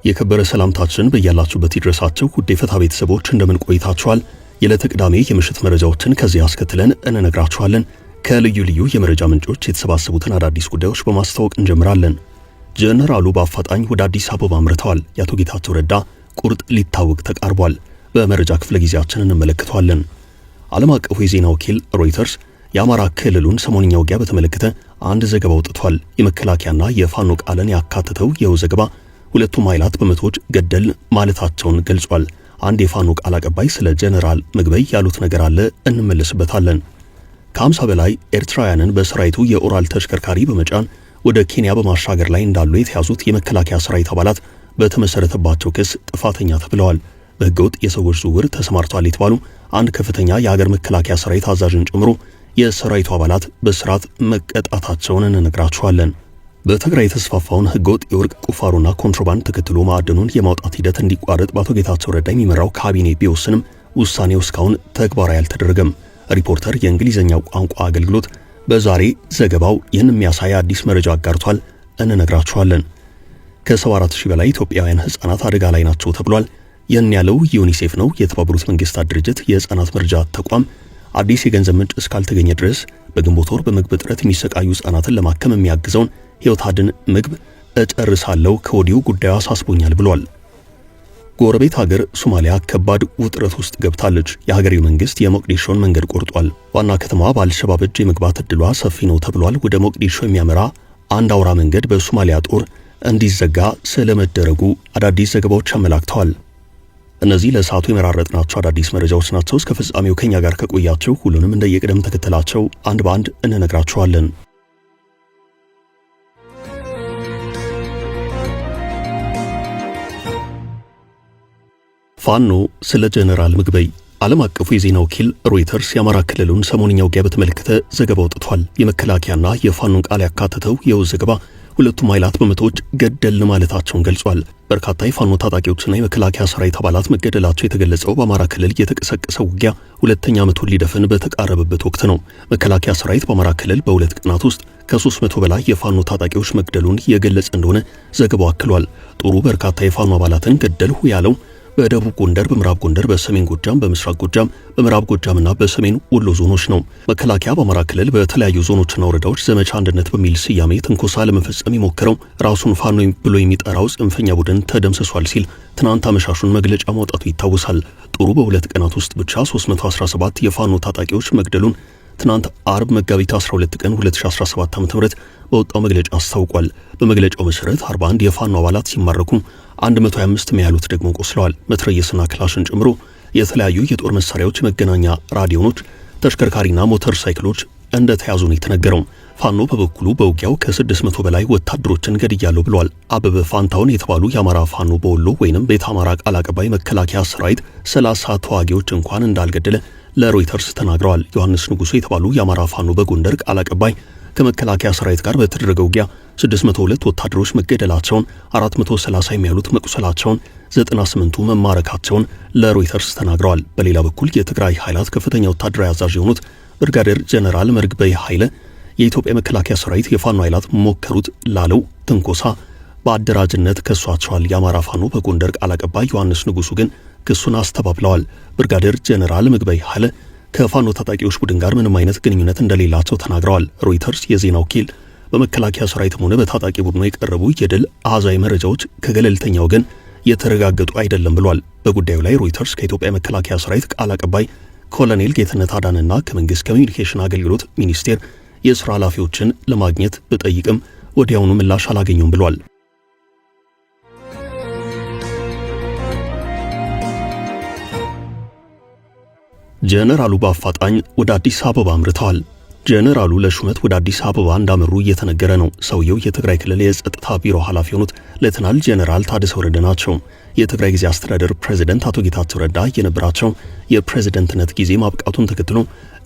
የከበረ ሰላምታችን በያላችሁበት ይድረሳችሁ ውድ የፈታ ቤተሰቦች፣ እንደምን ቆይታችኋል? የዕለተ ቅዳሜ የምሽት መረጃዎችን ከዚህ አስከትለን እንነግራችኋለን። ከልዩ ልዩ የመረጃ ምንጮች የተሰባሰቡትን አዳዲስ ጉዳዮች በማስተዋወቅ እንጀምራለን። ጀነራሉ በአፋጣኝ ወደ አዲስ አበባ አምርተዋል። የአቶ ጌታቸው ረዳ ቁርጥ ሊታወቅ ተቃርቧል። በመረጃ ክፍለ ጊዜያችን እንመለከተዋለን። ዓለም አቀፉ የዜና ወኪል ሮይተርስ የአማራ ክልሉን ሰሞንኛ ውጊያ በተመለከተ አንድ ዘገባ አውጥቷል። የመከላከያና የፋኖ ቃልን ያካተተው ይኸው ዘገባ ሁለቱም ኃይላት በመቶዎች ገደል ማለታቸውን ገልጿል። አንድ የፋኖ ቃል አቀባይ ስለ ጀነራል ምግበይ ያሉት ነገር አለ፣ እንመለስበታለን። ከ50 በላይ ኤርትራውያንን በሰራዊቱ የኦራል ተሽከርካሪ በመጫን ወደ ኬንያ በማሻገር ላይ እንዳሉ የተያዙት የመከላከያ ሰራዊት አባላት በተመሰረተባቸው ክስ ጥፋተኛ ተብለዋል። በህገወጥ የሰዎች ዝውውር ተሰማርተዋል የተባሉ አንድ ከፍተኛ የሀገር መከላከያ ሰራዊት አዛዥን ጨምሮ የሰራዊቱ አባላት በስርዓት መቀጣታቸውን እንነግራችኋለን። በትግራይ የተስፋፋውን ህገወጥ የወርቅ ቁፋሮና ኮንትሮባንድ ተከትሎ ማዕድኑን የማውጣት ሂደት እንዲቋረጥ በአቶ ጌታቸው ረዳ የሚመራው ካቢኔ ቢወስንም ውሳኔው እስካሁን ተግባራዊ አልተደረገም። ሪፖርተር የእንግሊዝኛው ቋንቋ አገልግሎት በዛሬ ዘገባው ይህን የሚያሳይ አዲስ መረጃ አጋርቷል። እንነግራችኋለን። ከ74,000 በላይ ኢትዮጵያውያን ህጻናት አደጋ ላይ ናቸው ተብሏል። ይህን ያለው ዩኒሴፍ ነው። የተባበሩት መንግስታት ድርጅት የህጻናት መርጃ ተቋም አዲስ የገንዘብ ምንጭ እስካልተገኘ ድረስ በግንቦት ወር በምግብ እጥረት የሚሰቃዩ ህጻናትን ለማከም የሚያግዘውን ህይወት አድን ምግብ እጨርሳለሁ፣ ከወዲሁ ጉዳዩ አሳስቦኛል ብሏል። ጎረቤት ሀገር ሶማሊያ ከባድ ውጥረት ውስጥ ገብታለች። የሀገሬው መንግስት የሞቅዲሾን መንገድ ቆርጧል። ዋና ከተማዋ በአልሸባብ እጅ የመግባት እድሏ ሰፊ ነው ተብሏል። ወደ ሞቅዲሾ የሚያመራ አንድ አውራ መንገድ በሶማሊያ ጦር እንዲዘጋ ስለመደረጉ አዳዲስ ዘገባዎች አመላክተዋል። እነዚህ ለሰዓቱ የመራረጥናቸው አዳዲስ መረጃዎች ናቸው። እስከ ፍጻሜው ከኛ ጋር ከቆያችሁ ሁሉንም እንደየቅደም ተከተላቸው አንድ በአንድ እንነግራችኋለን። ፋኖ ስለ ጀነራል ምግበይ። ዓለም አቀፉ የዜና ወኪል ሮይተርስ የአማራ ክልሉን ሰሞንኛ ውጊያ በተመለከተ ዘገባ አውጥቷል። የመከላከያና የፋኖን ቃል ያካተተው ይኸው ዘገባ ሁለቱም ኃይላት በመቶዎች ገደልን ማለታቸውን ገልጿል። በርካታ የፋኖ ታጣቂዎችና የመከላከያ ሰራዊት አባላት መገደላቸው የተገለጸው በአማራ ክልል የተቀሰቀሰው ውጊያ ሁለተኛ ዓመቱን ሊደፍን በተቃረበበት ወቅት ነው። መከላከያ ሰራዊት በአማራ ክልል በሁለት ቀናት ውስጥ ከ300 በላይ የፋኖ ታጣቂዎች መግደሉን የገለጸ እንደሆነ ዘገባው አክሏል። ጦሩ በርካታ የፋኖ አባላትን ገደልሁ ያለው በደቡብ ጎንደር፣ በምዕራብ ጎንደር፣ በሰሜን ጎጃም፣ በምስራቅ ጎጃም፣ በምዕራብ ጎጃምና በሰሜን ወሎ ዞኖች ነው። መከላከያ በአማራ ክልል በተለያዩ ዞኖችና ወረዳዎች ዘመቻ አንድነት በሚል ስያሜ ትንኮሳ ለመፈጸም የሞከረው ራሱን ፋኖ ብሎ የሚጠራው ጽንፈኛ ቡድን ተደምስሷል ሲል ትናንት አመሻሹን መግለጫ ማውጣቱ ይታወሳል። ጦሩ በሁለት ቀናት ውስጥ ብቻ 317 የፋኖ ታጣቂዎች መግደሉን ትናንት አርብ መጋቢት 12 ቀን 2017 ዓ.ም በወጣው መግለጫ አስታውቋል። በመግለጫው መሰረት 41 የፋኖ አባላት ሲማረኩ 125 የሚያሉት ደግሞ ቆስለዋል። መትረየስና ክላሽን ጨምሮ የተለያዩ የጦር መሳሪያዎች፣ መገናኛ ራዲዮኖች፣ ተሽከርካሪና ሞተር ሳይክሎች እንደተያዙ ነው የተነገረው። ፋኖ በበኩሉ በውጊያው ከ600 በላይ ወታደሮችን ገድያለሁ ብሏል። አበበ ፋንታውን የተባሉ የአማራ ፋኖ በወሎ ወይንም ቤተ አማራ ቃል አቀባይ መከላከያ ሰራዊት 30 ተዋጊዎች እንኳን እንዳልገደለ ለሮይተርስ ተናግረዋል። ዮሐንስ ንጉሱ የተባሉ የአማራ ፋኖ በጎንደር ቃል አቀባይ ከመከላከያ ሰራዊት ጋር በተደረገው ውጊያ 602 ወታደሮች መገደላቸውን፣ 430 የሚያሉት መቁሰላቸውን፣ 98ቱ መማረካቸውን ለሮይተርስ ተናግረዋል። በሌላ በኩል የትግራይ ኃይላት ከፍተኛ ወታደራዊ አዛዥ የሆኑት ብርጋዴር ጀነራል መርግበይ ኃይለ የኢትዮጵያ መከላከያ ሰራዊት የፋኖ ኃይላት ሞከሩት ላለው ትንኮሳ በአደራጅነት ከሷቸዋል። የአማራ ፋኖ በጎንደር ቃል አቀባይ ዮሐንስ ንጉሱ ግን ክሱን አስተባብለዋል። ብርጋዴር ጀነራል ምግበይ ኃይለ ከፋኖ ታጣቂዎች ቡድን ጋር ምንም አይነት ግንኙነት እንደሌላቸው ተናግረዋል። ሮይተርስ የዜና ወኪል በመከላከያ ሰራዊትም ሆነ በታጣቂ ቡድኑ የቀረቡ የድል አሃዛዊ መረጃዎች ከገለልተኛ ወገን የተረጋገጡ አይደለም ብሏል። በጉዳዩ ላይ ሮይተርስ ከኢትዮጵያ መከላከያ ሰራዊት ቃል አቀባይ ኮሎኔል ጌትነት አዳንና ከመንግስት ኮሚዩኒኬሽን አገልግሎት ሚኒስቴር የስራ ኃላፊዎችን ለማግኘት ብጠይቅም ወዲያውኑ ምላሽ አላገኘውም ብሏል። ጀነራሉ በአፋጣኝ ወደ አዲስ አበባ አምርተዋል። ጀነራሉ ለሹመት ወደ አዲስ አበባ እንዳመሩ እየተነገረ ነው። ሰውየው የትግራይ ክልል የጸጥታ ቢሮ ኃላፊ የሆኑት ሌተናል ጀነራል ታደሰ ወረደ ናቸው። የትግራይ ጊዜ አስተዳደር ፕሬዚደንት አቶ ጌታቸው ረዳ የነበራቸው የፕሬዝደንትነት ጊዜ ማብቃቱን ተከትሎ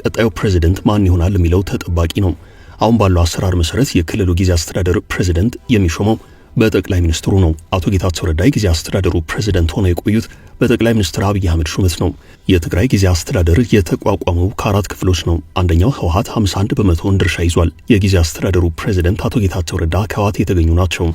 ቀጣዩ ፕሬዝደንት ማን ይሆናል የሚለው ተጠባቂ ነው። አሁን ባለው አሰራር መሰረት የክልሉ ጊዜ አስተዳደር ፕሬዝደንት የሚሾመው በጠቅላይ ሚኒስትሩ ነው። አቶ ጌታቸው ረዳ የጊዜያዊ አስተዳደሩ ፕሬዝደንት ሆነው የቆዩት በጠቅላይ ሚኒስትር አብይ አህመድ ሹመት ነው። የትግራይ ጊዜያዊ አስተዳደር የተቋቋመው ከአራት ክፍሎች ነው። አንደኛው ህወሓት 51% ድርሻ ይዟል። የጊዜያዊ አስተዳደሩ ፕሬዝደንት አቶ ጌታቸው ረዳ ከህወሓት የተገኙ ናቸው።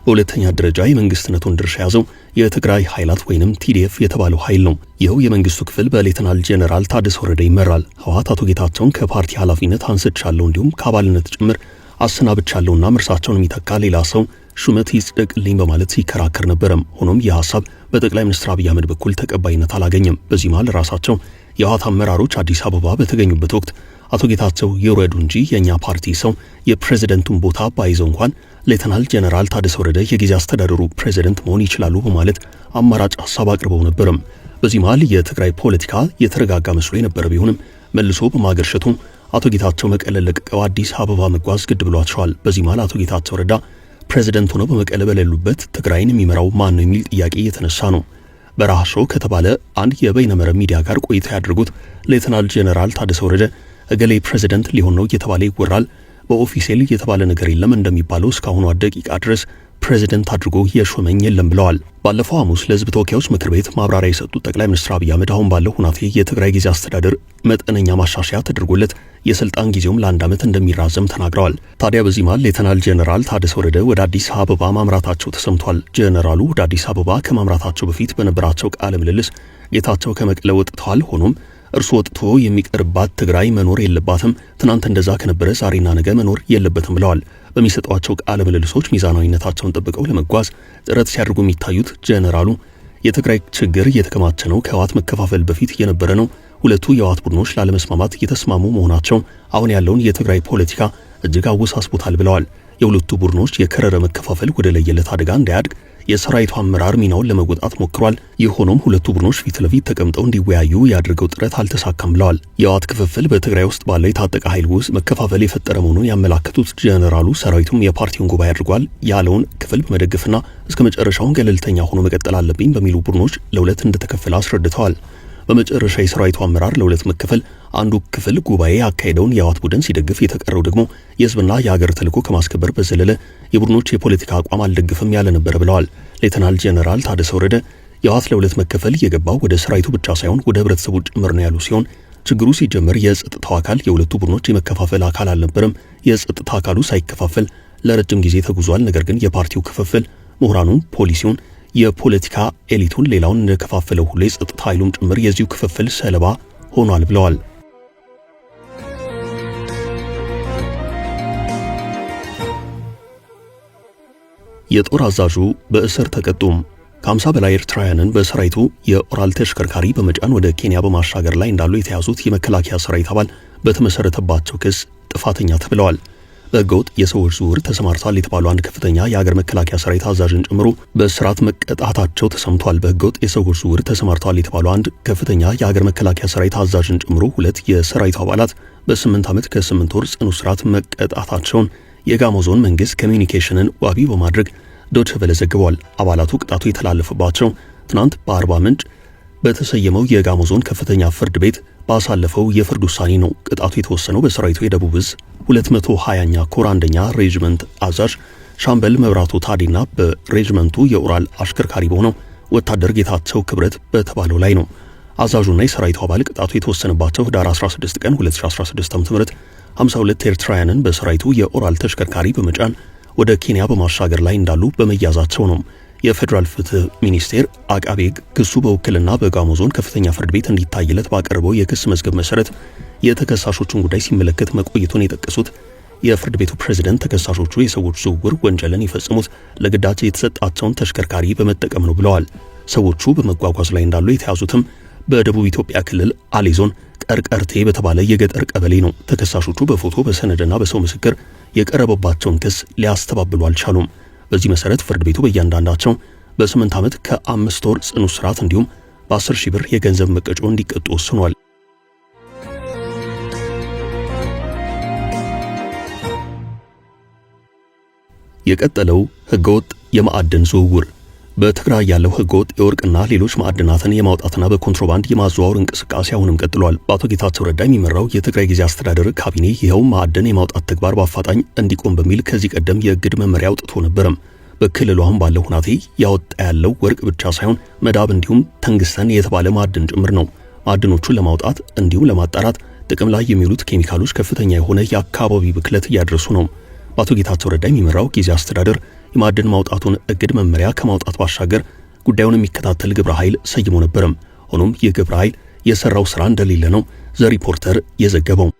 በሁለተኛ ደረጃ የመንግስትነቱን ድርሻ ያዘው የትግራይ ኃይላት ወይንም TDF የተባለው ኃይል ነው። ይኸው የመንግስቱ ክፍል በሌተናል ጄኔራል ታደሰ ወረደ ይመራል። ህወሓት አቶ ጌታቸውን ከፓርቲ ኃላፊነት አንስቻለሁ እንዲሁም ከአባልነት ጭምር አሰናብቻለሁና እርሳቸውን የሚተካ ሌላ ሰው ሹመት ይጽደቅልኝ በማለት ሲከራከር ነበረም። ሆኖም ይህ ሐሳብ በጠቅላይ ሚኒስትር አብይ አህመድ በኩል ተቀባይነት አላገኘም። በዚህ መሃል ራሳቸው የህወሓት አመራሮች አዲስ አበባ በተገኙበት ወቅት አቶ ጌታቸው ይውረዱ እንጂ የኛ ፓርቲ ሰው የፕሬዝደንቱን ቦታ ባይዘው እንኳን ሌተናል ጄኔራል ታደሰ ወረደ የጊዜያዊ አስተዳደሩ ፕሬዝደንት መሆን ይችላሉ በማለት አማራጭ ሐሳብ አቅርበው ነበርም። በዚህ መሃል የትግራይ ፖለቲካ የተረጋጋ መስሎ የነበረ ቢሆንም መልሶ በማገርሸቱ አቶ ጌታቸው መቀለ ለቅቀው አዲስ አበባ መጓዝ ግድ ብሏቸዋል። በዚህ መሃል አቶ ጌታቸው ረዳ ፕሬዝደንት ሆነው በመቀለ በሌሉበት ትግራይን የሚመራው ማን ነው የሚል ጥያቄ እየተነሳ ነው። በረሃ ሾው ከተባለ አንድ የበይነመረብ ሚዲያ ጋር ቆይታ ያደረጉት ሌተናል ጄኔራል ታደሰ ወረደ እገሌ ፕሬዝደንት ሊሆን ነው እየተባለ ይወራል፣ በኦፊሴል የተባለ ነገር የለም፣ እንደሚባለው እስካሁኗ ደቂቃ ድረስ ፕሬዝደንት አድርጎ የሾመኝ የለም ብለዋል። ባለፈው ሐሙስ ለሕዝብ ተወካዮች ምክር ቤት ማብራሪያ የሰጡት ጠቅላይ ሚኒስትር አብይ አህመድ አሁን ባለው ሁናቴ የትግራይ ጊዜያዊ አስተዳደር መጠነኛ ማሻሻያ ተደርጎለት የስልጣን ጊዜውም ለአንድ ዓመት እንደሚራዘም ተናግረዋል። ታዲያ በዚህ መሃል ሌተናል ጄኔራል ታደሰ ወረደ ወደ አዲስ አበባ ማምራታቸው ተሰምቷል። ጄኔራሉ ወደ አዲስ አበባ ከማምራታቸው በፊት በነበራቸው ቃለ ምልልስ ጌታቸው ከመቀለ ወጥተዋል፣ ሆኖም እርሱ ወጥቶ የሚቀርባት ትግራይ መኖር የለባትም፣ ትናንት እንደዛ ከነበረ ዛሬና ነገ መኖር የለበትም ብለዋል። በሚሰጧቸው ቃለ ምልልሶች ሚዛናዊነታቸውን ጠብቀው ለመጓዝ ጥረት ሲያደርጉ የሚታዩት ጄኔራሉ የትግራይ ችግር እየተከማቸ ነው፣ ከህወሓት መከፋፈል በፊት የነበረ ነው፣ ሁለቱ የህወሓት ቡድኖች ላለመስማማት እየተስማሙ መሆናቸው አሁን ያለውን የትግራይ ፖለቲካ እጅግ አወሳስቦታል ብለዋል። የሁለቱ ቡድኖች የከረረ መከፋፈል ወደ ለየለት አደጋ እንዳያድግ የሰራዊቱ አመራር ሚናውን ለመወጣት ሞክሯል። ይህ ሆኖም ሁለቱ ቡድኖች ፊት ለፊት ተቀምጠው እንዲወያዩ ያድርገው ጥረት አልተሳካም ብለዋል። የህወሓት ክፍፍል በትግራይ ውስጥ ባለው የታጠቀ ኃይል ውስጥ መከፋፈል የፈጠረ መሆኑን ያመላከቱት ጄኔራሉ ሰራዊቱም የፓርቲውን ጉባኤ አድርጓል ያለውን ክፍል በመደገፍና እስከ መጨረሻውን ገለልተኛ ሆኖ መቀጠል አለብኝ በሚሉ ቡድኖች ለሁለት እንደተከፈለ አስረድተዋል። በመጨረሻ የሰራዊቱ አመራር ለሁለት መከፈል አንዱ ክፍል ጉባኤ ያካሄደውን የህወሓት ቡድን ሲደግፍ፣ የተቀረው ደግሞ የህዝብና የሀገር ተልዕኮ ከማስከበር በዘለለ የቡድኖች የፖለቲካ አቋም አልደግፍም ያለ ነበር ብለዋል። ሌተናል ጄኔራል ታደሰ ወረደ የህወሓት ለሁለት መከፈል የገባው ወደ ሰራዊቱ ብቻ ሳይሆን ወደ ህብረተሰቡ ጭምር ነው ያሉ ሲሆን ችግሩ ሲጀመር የጸጥታው አካል የሁለቱ ቡድኖች የመከፋፈል አካል አልነበረም። የጸጥታ አካሉ ሳይከፋፈል ለረጅም ጊዜ ተጉዟል። ነገር ግን የፓርቲው ክፍፍል ምሁራኑን፣ ፖሊሲውን፣ የፖለቲካ ኤሊቱን ሌላውን እንደከፋፈለው ሁሉ የጸጥታ ኃይሉም ጭምር የዚሁ ክፍፍል ሰለባ ሆኗል ብለዋል። የጦር አዛዡ በእስር ተቀጡም። ከ50 በላይ ኤርትራውያንን በሰራዊቱ የኦራል ተሽከርካሪ በመጫን ወደ ኬንያ በማሻገር ላይ እንዳሉ የተያዙት የመከላከያ ሰራዊት አባል በተመሰረተባቸው ክስ ጥፋተኛ ተብለዋል። በህገወጥ የሰዎች ዝውውር ተሰማርተዋል የተባሉ አንድ ከፍተኛ የሀገር መከላከያ ሰራዊት አዛዥን ጨምሮ በእስራት መቀጣታቸው ተሰምቷል። በህገወጥ የሰዎች ዝውውር ተሰማርተዋል የተባሉ አንድ ከፍተኛ የሀገር መከላከያ ሰራዊት አዛዥን ጨምሮ ሁለት የሰራዊቱ አባላት በ8 ዓመት ከ8 ወር ጽኑ እስራት መቀጣታቸውን የጋሞ ዞን መንግስት ኮሚኒኬሽንን ዋቢ በማድረግ ዶይቼ ቬለ ዘግቧል። አባላቱ ቅጣቱ የተላለፈባቸው ትናንት በአርባ ምንጭ በተሰየመው የጋሞ ዞን ከፍተኛ ፍርድ ቤት ባሳለፈው የፍርድ ውሳኔ ነው። ቅጣቱ የተወሰነው በሰራዊቱ የደቡብ እዝ 220ኛ ኮር አንደኛ ሬጅመንት አዛዥ ሻምበል መብራቱ ታዲና በሬጅመንቱ የኡራል አሽከርካሪ በሆነው ወታደር ጌታቸው ክብረት በተባለው ላይ ነው። አዛዡና የሰራዊቱ አባል ቅጣቱ የተወሰነባቸው ህዳር 16 ቀን 2016 ዓ.ም 52 ኤርትራውያንን በሰራዊቱ የኡራል ተሽከርካሪ በመጫን ወደ ኬንያ በማሻገር ላይ እንዳሉ በመያዛቸው ነው። የፌዴራል ፍትህ ሚኒስቴር አቃቤ ሕግ ክሱ በውክልና በጋሞ ዞን ከፍተኛ ፍርድ ቤት እንዲታይለት ባቀረበው የክስ መዝገብ መሰረት የተከሳሾቹን ጉዳይ ሲመለከት መቆየቱን የጠቀሱት የፍርድ ቤቱ ፕሬዝደንት ተከሳሾቹ የሰዎች ዝውውር ወንጀልን የፈጸሙት ለግዳጅ የተሰጣቸውን ተሽከርካሪ በመጠቀም ነው ብለዋል። ሰዎቹ በመጓጓዝ ላይ እንዳሉ የተያዙትም በደቡብ ኢትዮጵያ ክልል አሌ ዞን ቀርቀርቴ በተባለ የገጠር ቀበሌ ነው። ተከሳሾቹ በፎቶ በሰነድና በሰው ምስክር የቀረበባቸውን ክስ ሊያስተባብሉ አልቻሉም። በዚህ መሰረት ፍርድ ቤቱ በእያንዳንዳቸው በ8 ዓመት ከ5 ወር ጽኑ እስራት እንዲሁም በ10 ሺህ ብር የገንዘብ መቀጮ እንዲቀጡ ወስኗል። የቀጠለው ህገወጥ የማዕድን ዝውውር። በትግራይ ያለው ህገወጥ የወርቅና ሌሎች ማዕድናትን የማውጣትና በኮንትሮባንድ የማዘዋወር እንቅስቃሴ አሁንም ቀጥሏል። በአቶ ጌታቸው ረዳ የሚመራው የትግራይ ጊዜያዊ አስተዳደር ካቢኔ ይኸው ማዕድን የማውጣት ተግባር በአፋጣኝ እንዲቆም በሚል ከዚህ ቀደም የእግድ መመሪያ አውጥቶ ነበርም። በክልሉ አሁን ባለው ሁናቴ ያወጣ ያለው ወርቅ ብቻ ሳይሆን መዳብ እንዲሁም ተንግስተን የተባለ ማዕድን ጭምር ነው። ማዕድኖቹን ለማውጣት እንዲሁም ለማጣራት ጥቅም ላይ የሚውሉት ኬሚካሎች ከፍተኛ የሆነ የአካባቢ ብክለት እያደረሱ ነው። በአቶ ጌታቸው ረዳ የሚመራው ጊዜያዊ አስተዳደር የማዕድን ማውጣቱን እግድ መመሪያ ከማውጣት ባሻገር ጉዳዩን የሚከታተል ግብረ ኃይል ሰይሞ ነበርም። ሆኖም ይህ ግብረ ኃይል የሰራው ስራ እንደሌለ ነው ዘ ሪፖርተር የዘገበው።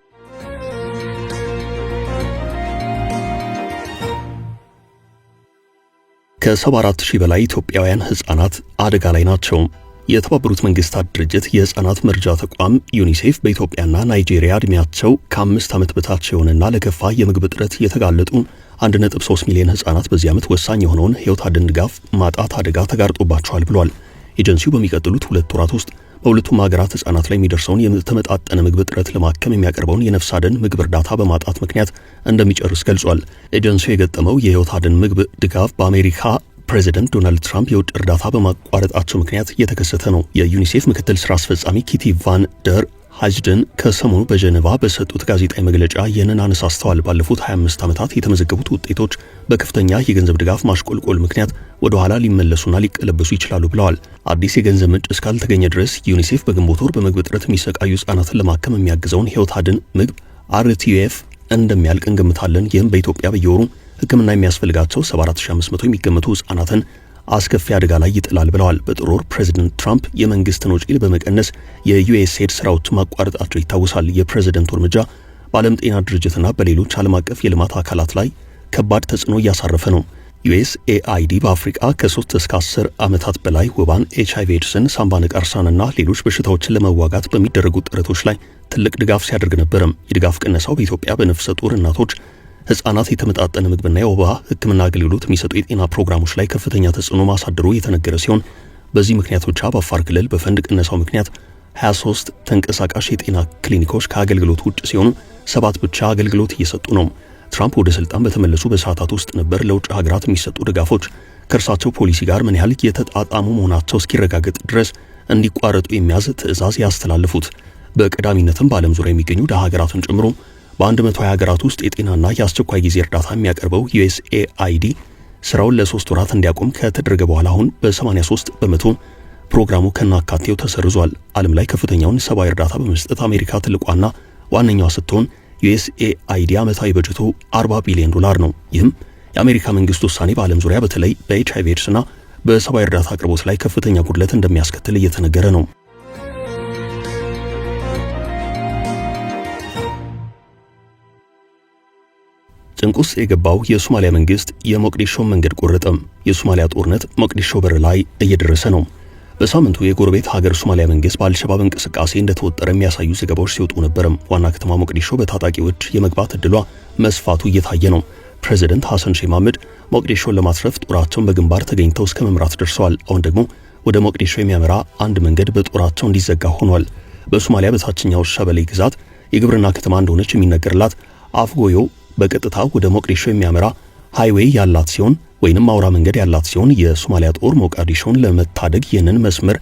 ከ74,000 በላይ ኢትዮጵያውያን ህጻናት አደጋ ላይ ናቸው። የተባበሩት መንግስታት ድርጅት የህፃናት መርጃ ተቋም ዩኒሴፍ በኢትዮጵያና ናይጄሪያ እድሜያቸው ከ5 ዓመት በታች የሆነና ለከፋ የምግብ እጥረት የተጋለጡ 1.3 ሚሊዮን ህጻናት በዚህ ዓመት ወሳኝ የሆነውን ህይወት አድን ድጋፍ ማጣት አደጋ ተጋርጦባቸዋል ብሏል። ኤጀንሲው በሚቀጥሉት 2 ወራት ውስጥ በሁለቱም ሀገራት ህጻናት ላይ የሚደርሰውን የተመጣጠነ ምግብ እጥረት ለማከም የሚያቀርበውን የነፍስ አድን ምግብ እርዳታ በማጣት ምክንያት እንደሚጨርስ ገልጿል። ኤጀንሲው የገጠመው የህይወት አድን ምግብ ድጋፍ በአሜሪካ ፕሬዚደንት ዶናልድ ትራምፕ የውጭ እርዳታ በማቋረጣቸው ምክንያት እየተከሰተ ነው። የዩኒሴፍ ምክትል ስራ አስፈጻሚ ኪቲ ቫን ደር ሃጅደን ከሰሞኑ በጀኔቫ በሰጡት ጋዜጣዊ መግለጫ ይህንን አነሳስተዋል። ባለፉት 25 ዓመታት የተመዘገቡት ውጤቶች በከፍተኛ የገንዘብ ድጋፍ ማሽቆልቆል ምክንያት ወደ ኋላ ሊመለሱና ሊቀለበሱ ይችላሉ ብለዋል። አዲስ የገንዘብ ምንጭ እስካልተገኘ ድረስ ዩኒሴፍ በግንቦት ወር በምግብ እጥረት የሚሰቃዩ ህጻናትን ለማከም የሚያግዘውን ህይወት አድን ምግብ RTF እንደሚያልቅ እንገምታለን። ይህም በኢትዮጵያ በየወሩ ሕክምና የሚያስፈልጋቸው 74500 የሚገመቱ ህጻናትን አስከፊ አደጋ ላይ ይጥላል ብለዋል። በጥር ወር ፕሬዚደንት ትራምፕ የመንግስትን ወጪ በመቀነስ የዩኤስኤድ ስራዎች ማቋረጣቸው ይታወሳል። የፕሬዚደንቱ እርምጃ በዓለም ጤና ድርጅትና በሌሎች ዓለም አቀፍ የልማት አካላት ላይ ከባድ ተጽዕኖ እያሳረፈ ነው። ዩኤስኤአይዲ በአፍሪቃ ከ3 እስከ 10 ዓመታት በላይ ወባን፣ ኤች አይቪ ኤድስን፣ ሳምባ ነቀርሳንና ሌሎች በሽታዎችን ለመዋጋት በሚደረጉ ጥረቶች ላይ ትልቅ ድጋፍ ሲያደርግ ነበርም። የድጋፍ ቅነሳው በኢትዮጵያ በነፍሰ ጡር እናቶች፣ ህጻናት የተመጣጠነ ምግብና የወባ ሕክምና አገልግሎት የሚሰጡ የጤና ፕሮግራሞች ላይ ከፍተኛ ተጽዕኖ ማሳደሩ የተነገረ ሲሆን፣ በዚህ ምክንያት ብቻ በአፋር ክልል በፈንድ ቅነሳው ምክንያት 23 ተንቀሳቃሽ የጤና ክሊኒኮች ከአገልግሎት ውጭ ሲሆኑ 7 ብቻ አገልግሎት እየሰጡ ነው። ትራምፕ ወደ ስልጣን በተመለሱ በሰዓታት ውስጥ ነበር ለውጭ ሀገራት የሚሰጡ ድጋፎች ከእርሳቸው ፖሊሲ ጋር ምን ያህል የተጣጣሙ መሆናቸው እስኪረጋገጥ ድረስ እንዲቋረጡ የሚያዝ ትዕዛዝ ያስተላለፉት። በቀዳሚነትም በዓለም ዙሪያ የሚገኙ ደሃ ሀገራትን ጨምሮ በ120 ሀገራት ውስጥ የጤናና የአስቸኳይ ጊዜ እርዳታ የሚያቀርበው ዩኤስኤአይዲ ስራውን ለ3 ወራት እንዲያቆም ከተደረገ በኋላ አሁን በ83% ፕሮግራሙ ከናካቴው ተሰርዟል። ዓለም ላይ ከፍተኛውን ሰብአዊ እርዳታ በመስጠት አሜሪካ ትልቋና ዋነኛዋ ስትሆን ዩኤስኤአይዲ ዓመታዊ በጀቱ 40 ቢሊዮን ዶላር ነው። ይህም የአሜሪካ መንግስት ውሳኔ በዓለም ዙሪያ በተለይ በኤች አይቪ ኤድስና በሰብአዊ እርዳታ አቅርቦት ላይ ከፍተኛ ጉድለት እንደሚያስከትል እየተነገረ ነው። ጭንቅ ውስጥ የገባው የሶማሊያ መንግስት የሞቅዲሾን መንገድ ቆረጠም። የሶማሊያ ጦርነት ሞቅዲሾ በር ላይ እየደረሰ ነው። በሳምንቱ የጎረቤት ሀገር ሶማሊያ መንግስት በአልሸባብ እንቅስቃሴ እንደተወጠረ የሚያሳዩ ዘገባዎች ሲወጡ ነበርም። ዋና ከተማ ሞቅዲሾ በታጣቂዎች የመግባት እድሏ መስፋቱ እየታየ ነው። ፕሬዚደንት ሐሰን ሼህ መሐመድ ሞቅዲሾን ለማትረፍ ጦራቸውን በግንባር ተገኝተው እስከ መምራት ደርሰዋል። አሁን ደግሞ ወደ ሞቅዲሾ የሚያመራ አንድ መንገድ በጦራቸው እንዲዘጋ ሆኗል። በሶማሊያ በታችኛው ሸበሌ ግዛት የግብርና ከተማ እንደሆነች የሚነገርላት አፍጎዮ በቀጥታ ወደ ሞቅዲሾ የሚያመራ highway ያላት ሲሆን ወይንም አውራ መንገድ ያላት ሲሆን፣ የሶማሊያ ጦር ሞቃዲሾን ለመታደግ ይህንን መስመር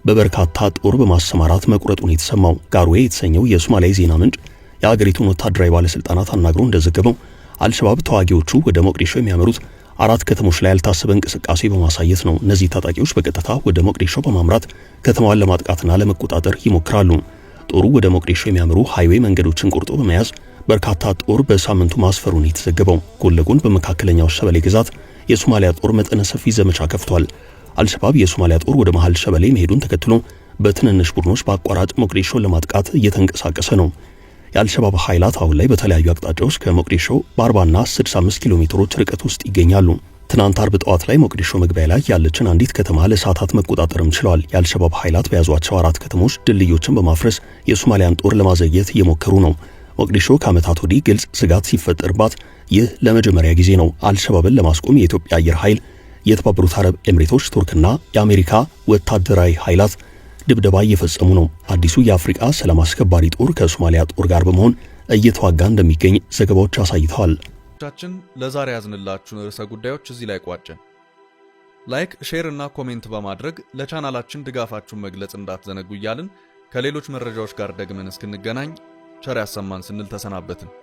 በበርካታ ጦር በማሰማራት መቁረጡን የተሰማው። ጋርዌ የተሰኘው የሶማሊያ የዜና ምንጭ የአገሪቱን ወታደራዊ ባለስልጣናት አናግሮ እንደዘገበው አልሸባብ ተዋጊዎቹ ወደ ሞቅዲሾ የሚያመሩት አራት ከተሞች ላይ ያልታሰበ እንቅስቃሴ በማሳየት ነው። እነዚህ ታጣቂዎች በቀጥታ ወደ ሞቅዲሾ በማምራት ከተማዋን ለማጥቃትና ለመቆጣጠር ይሞክራሉ። ጦሩ ወደ ሞቅዲሾ የሚያመሩ highway መንገዶችን ቆርጦ በመያዝ በርካታ ጦር በሳምንቱ ማስፈሩን የተዘገበው። ጎን ለጎን በመካከለኛው ሸበሌ ግዛት የሶማሊያ ጦር መጠነ ሰፊ ዘመቻ ከፍቷል። አልሸባብ የሶማሊያ ጦር ወደ መሃል ሸበሌ መሄዱን ተከትሎ በትንንሽ ቡድኖች በአቋራጭ ሞቅዲሾን ለማጥቃት እየተንቀሳቀሰ ነው። የአልሸባብ ኃይላት አሁን ላይ በተለያዩ አቅጣጫዎች ከሞቅዲሾ በ40ና 65 ኪሎ ሜትሮች ርቀት ውስጥ ይገኛሉ። ትናንት አርብ ጠዋት ላይ ሞቅዲሾ መግቢያ ላይ ያለችን አንዲት ከተማ ለሰዓታት መቆጣጠርም ችለዋል። የአልሸባብ ኃይላት በያዟቸው አራት ከተሞች ድልድዮችን በማፍረስ የሶማሊያን ጦር ለማዘግየት እየሞከሩ ነው። ሞቅዲሾ ከዓመታት ወዲህ ግልጽ ስጋት ሲፈጠርባት ይህ ለመጀመሪያ ጊዜ ነው። አልሸባብን ለማስቆም የኢትዮጵያ አየር ኃይል፣ የተባበሩት አረብ ኤምሬቶች፣ ቱርክና የአሜሪካ ወታደራዊ ኃይላት ድብደባ እየፈጸሙ ነው። አዲሱ የአፍሪቃ ሰላም አስከባሪ ጦር ከሶማሊያ ጦር ጋር በመሆን እየተዋጋ እንደሚገኝ ዘገባዎች አሳይተዋል። ቻችን ለዛሬ ያዝንላችሁን ርዕሰ ጉዳዮች እዚህ ላይ ቋጨን። Like፣ share እና comment በማድረግ ለቻናላችን ድጋፋችሁን መግለጽ እንዳትዘነጉ እያልን ከሌሎች መረጃዎች ጋር ደግመን እስክንገናኝ ቸር ያሰማን ስንል ተሰናበትን።